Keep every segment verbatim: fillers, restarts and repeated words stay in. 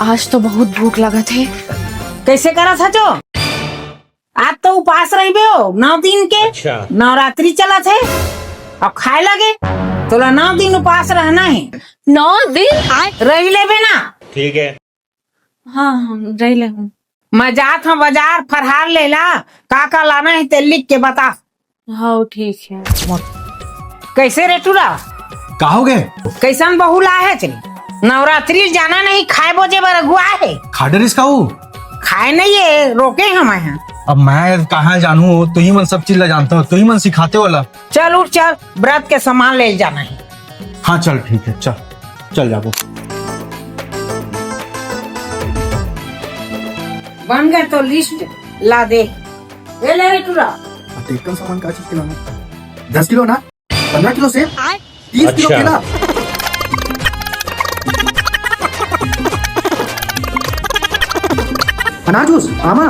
आज तो बहुत भूख लगत हे। कैसे करत हचो? आज तो उपास रहिबे हो नौ दिन के। अच्छा। नवरात्रि चलत हे, अब खाए लगे। तोला नौ दिन उपास रहना हे। नौ दिन? रहि लेबे ना। ठीक है। हाँ, हाँ, रहि ले हूँ। मैं जात हूँ बाजार, फरहार लेला, का का लाना हे ते लिख के बता। हाँ, ठीक है। कैसे रे टूरा? का हो गे? कैसन बहू लाए हे तें? नवरात्रि जाना नहीं, खाए बोजे बर अगुआ हे। खा डरिस का वो? खाए नहीं हे, रोके हंव मैं हा। अब मैं कहाँ जानहूँ, तुही मन सब चीज ला जानथो, तुही मन सिखाथो ओला। चल उठ चल, व्रत के सामान ले जाना हे। हाँ चल ठीक हे, चल, चल जाबो। बन गे तो लिस्ट ला दे। ए ले रे टूरा। अब तेरे कन सामान का चीज के लाना? दस किलो ना, पन्द्रह किलो सेब, तीस किलो अच्छा। केला, अनार जूस, आमा।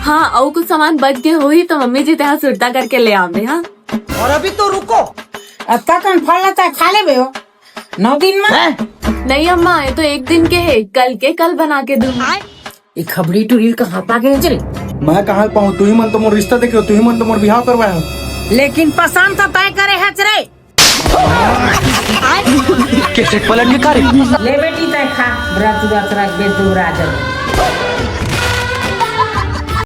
हाँ, अउ कुछ सामान बच गे होही तो मम्मी जी तेहा सुरता करके ले आवे, हाँ? और अभी तो रुको, अतका कन फल ला तैं खा लेबे हो नौ दिन में? नहीं अम्मा, ये तो एक दिन के हे, कल के कल बना के दूंगी। ये खबड़ी टुरी कहाँ पा गे रे? मैं कहाँ पाऊँ? तुही मन तो मोर रिश्ता देखे हो, तुही मन तो मोर बिहाव करवाए हो। लेकिन पसंद तो तैं करे हच रे। कैसे पलट के करे? ले बेटी तैं खा, व्रत व्रत रखबे दू राजन।